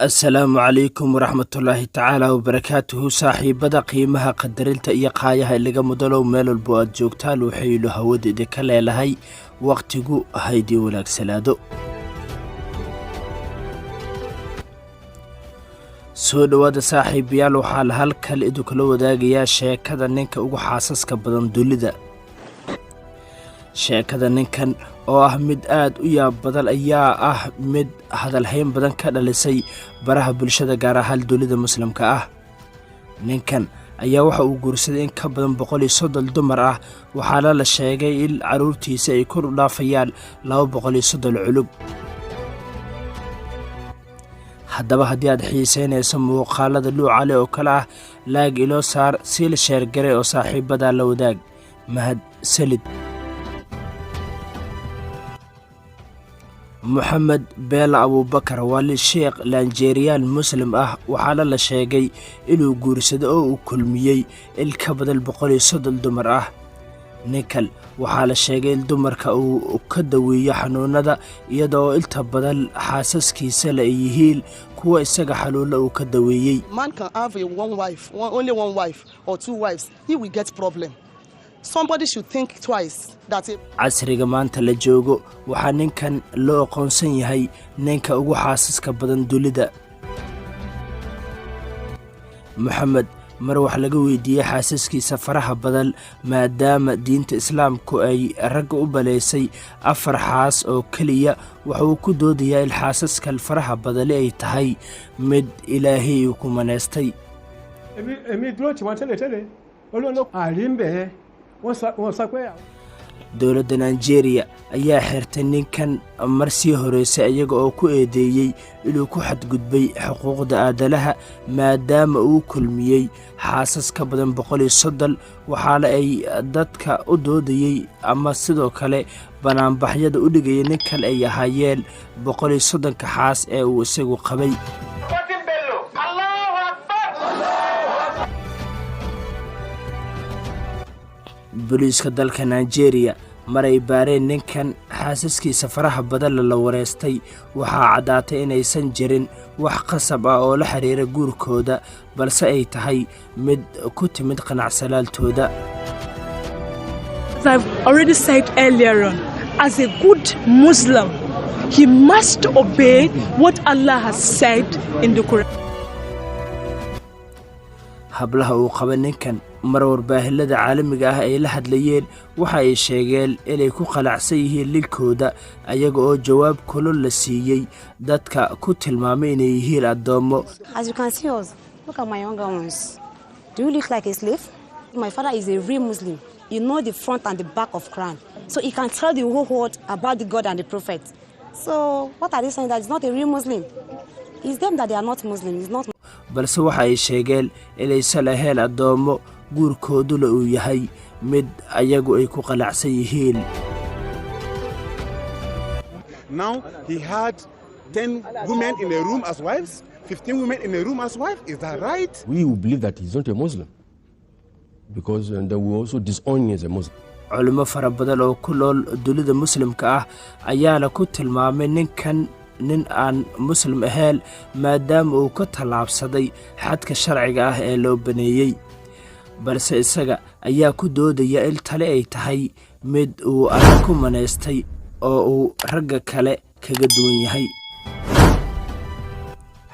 Asalaamu calaykum waraxmatullaahi tacaala wabarakaatuhu. Saaxiibada qiimaha, qadarinta iyo qaayaha ilaga mudanow, meel walbo aad joogtaan, waxaynu hawada idinka leelahay wakhtigu haydii wanaagsanaado. Soo dhowaada, saaxiibayaal. Waxaa la halkan idinkula wadaagayaa sheekada ninka ugu xaasaska badan dunida. Sheekada ninkan oo ah mid aad u yaab badan ayaa ah mid hadalhayn badan ka dhalisay baraha bulshada, gaar ahaan dunida Muslimka ah. Ninkan ayaa waxa uu guursaday in ka badan 130 dumar ah, waxaana la sheegay in carruurtiisa ay kor u dhaafayaan 230 culug. Haddaba, haddii aad xiisaynayso muuqaalada nuucale oo kale ah, like iloo saar, siil share garee oo saaxiibadaa la wadaag. Mahad salid. Moxamed Beela Abuubakar waa sheekh Lanjeeriyaan Muslim ah, waxaana la sheegay inuu guursado oo uu kulmiyey in ka badan 130 dumar ah. Ninkan waxaa la sheegay in dumarka uu ka daweeyo xanuunada, iyadoo inta badan xaasaskiisa la ay yihiin kuwa isaga xanuunna uu ka daweeyey. Man can have a one wife, one, only one wife or two wives, he will get problem. Somebody should think twice that a Casriga maanta la joogo, waxaa ninkan loo aqoonsan yahay ninka ugu xaasaska badan dunida. Moxamed mar wax laga weydiiyey xaasaskiisa faraha badan, maadaama diinta Islaamku ay ragga u baleysay afar xaas oo keliya, waxa uu ku doodayaa in xaasaskan faraha badani ay tahay mid Ilaahay uu ku maneystay. Èmi èmi dúró tì wọ́n tẹ́lẹ̀tẹ́lẹ̀, Ọlọ́run ló àrí ń bẹ̀ ẹ́, wọ́n sọ pé. Dowladda Nigeria ayaa xirtay ninkan mar sii horeysay, iyaga oo ku eedeeyey inuu ku xadgudbay xuquuqda aadanaha, maadaama uu kulmiyey xaasas ka badan 130. Waxaana ay dadka u doodayey ama sidoo kale banaanbaxyada u dhigayay ninkan ay ahaayeen 130-ka xaas ee uu isagu qabay. Fatim Bello. Allahu Akbar. Booliiska dalka Nigeria maray baareen ninkan xaasaskiisa faraha badanna la wareystay, waxaa caddaatay inaysan jirin wax qasab ah oo la xiriira guurkooda, balse ay tahay mid ku timid qanacsanaantooda. As I've already said earlier on, as a good Muslim, he must obey what Allah has said in the Quran. Hablaha uu qaba ninkan, mar warbaahilada caalamiga ah ay la hadlayeen, waxa ay sheegeen inay ku qalacsan yihiin ninkooda, ayaga oo jawaab kulul la siiyey dadka ku tilmaamay inay yihiin addoommo. As you can see us, look at my younger ones. Do you look like a slave? My father is a real Muslim. He know the front and the back of Quran. So he can tell the whole world about the God and the Prophet. So what are they saying, that he's not a real Muslim? It's them that they are not Muslim. It's not Balse waxa ay sheegeen inaysan ahayn addoommo, guurkooduna uu yahay mid ayagu ay ku qalacsan yihiin. Now he had 10 women in a room as wives, 15 women in a room as wives. Is that right? We will believe that he's not a Muslim because and then we also disown him as a Muslim. Culimo fara badan oo ku nool dunida Muslimka ah ayaana ku tilmaamay ninkan nin aan Muslim ahayn, maadaama uu ka tallaabsaday xadka sharciga ah ee loo baneeyey. Balse isaga ayaa ku doodaya in tale ay tahay mid uu Alle ku manaystay oo uu ragga kale kaga duwan yahay.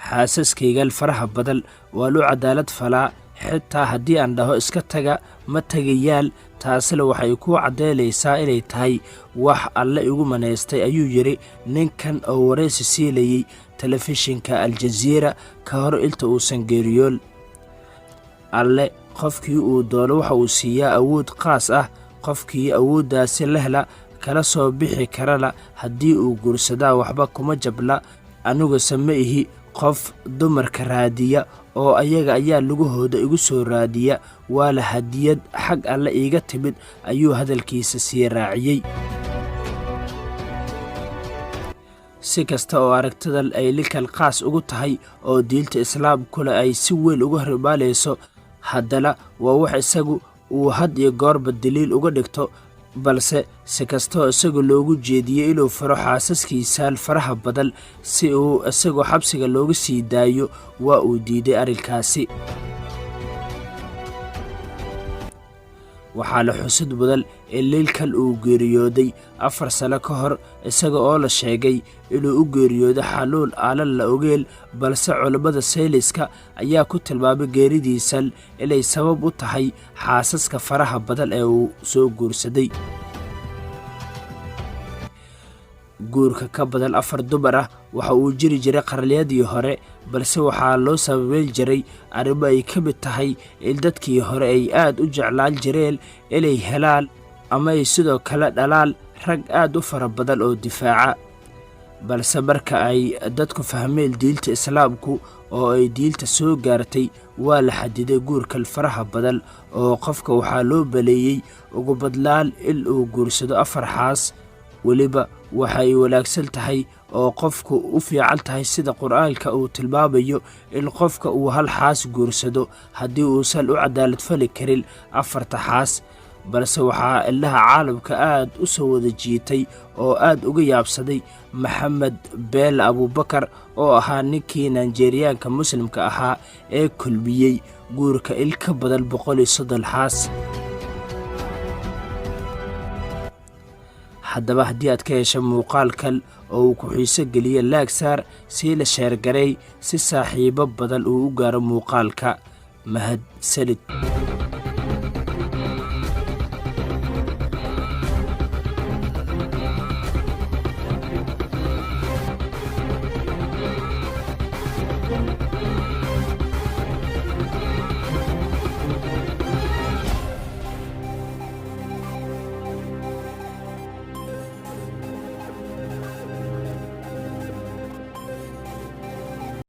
"Xaasaskaygan faraha badan waan u cadaalad falaa, xitaa haddii aan dhaho iska taga, ma tagayaan. Taasina waxay ku caddaynaysaa inay tahay wax Alle igu manaystay," ayuu yidhi ninkan oo waraysi siilayey telefishinka Aljaziira ka hor inta uusan geeriyoon. Alle qofkii uu doono waxa uu siiyaa awood qaas ah. Qofkii awooddaasi lehna kala soo bixi karana, haddii uu guursadaa waxba kuma jabna. Aniguse ma ihi qof dumarka raadiya, oo ayaga ayaa lugahooda igu soo raadiya. Waana hadiyad xag Alle iiga timid," ayuu hadalkiisa sii raaciyey. Si kasta oo aragtidan ay ninkan qaas ugu tahay oo diinta Islaamkuna ay si weyn uga hormaanayso, haddana waa wax isagu uu had iyo goorba daliil uga dhigto. Balse si kastoo isagu loogu jeediyey inuu furo xaasaskiisaan faraha badan si uu isagoo xabsiga looga sii daayo, waa uu diiday arrinkaasi. Waxaa la xusid mudan in Lincoln uu geeriyooday 4 sano ka hor, isaga oo la sheegay inuu u geeriyooday xanuun aanan la ogeyn, balse culammada sayniska ayaa ku tilmaamay geeridiisan inay sabab u tahay xaasaska faraha badan ee uu soo guursaday. Guurka ka badan afar dumar ah waxa uu jiri jiray qarniyadii hore, balse waxaa loo sababeyn jiray arrimo ay ka mid tahay in dadkii hore ay aad u jeclaan jireen inay helaan ama ay sidoo kale dhalaan rag aad u fara badan oo difaaca. Balse marka ay dadku fahmeen diinta Islaamku oo ay diinta soo gaartay, waa la xadiday guurkan faraha badan, oo qofka waxaa loo baleeyey ugu badnaan in uu guursado afar xaas. Weliba waxa ay wanaagsan tahay oo qofku u fiican tahay, sida Qur-aanka uu tilmaamayo, in qofka uu hal xaas guursado haddii uusan u cadaalad fali karin afarta xaas. Balse waxaa indhaha caalamka aad u soo wada jiitay oo aad uga yaabsaday Maxamed Beele Abuubakar, oo ahaa ninkii Nigeriyaanka Muslimka ahaa ee kulmiyey guurka il ka badan 130 xaas. Haddaba haddii aad ka hesha muuqaalkan oo uu ku xiiso geliye, like saar, sii la share garay si saaxiibo badan uu u gaaro muuqaalka. Mahadsanid.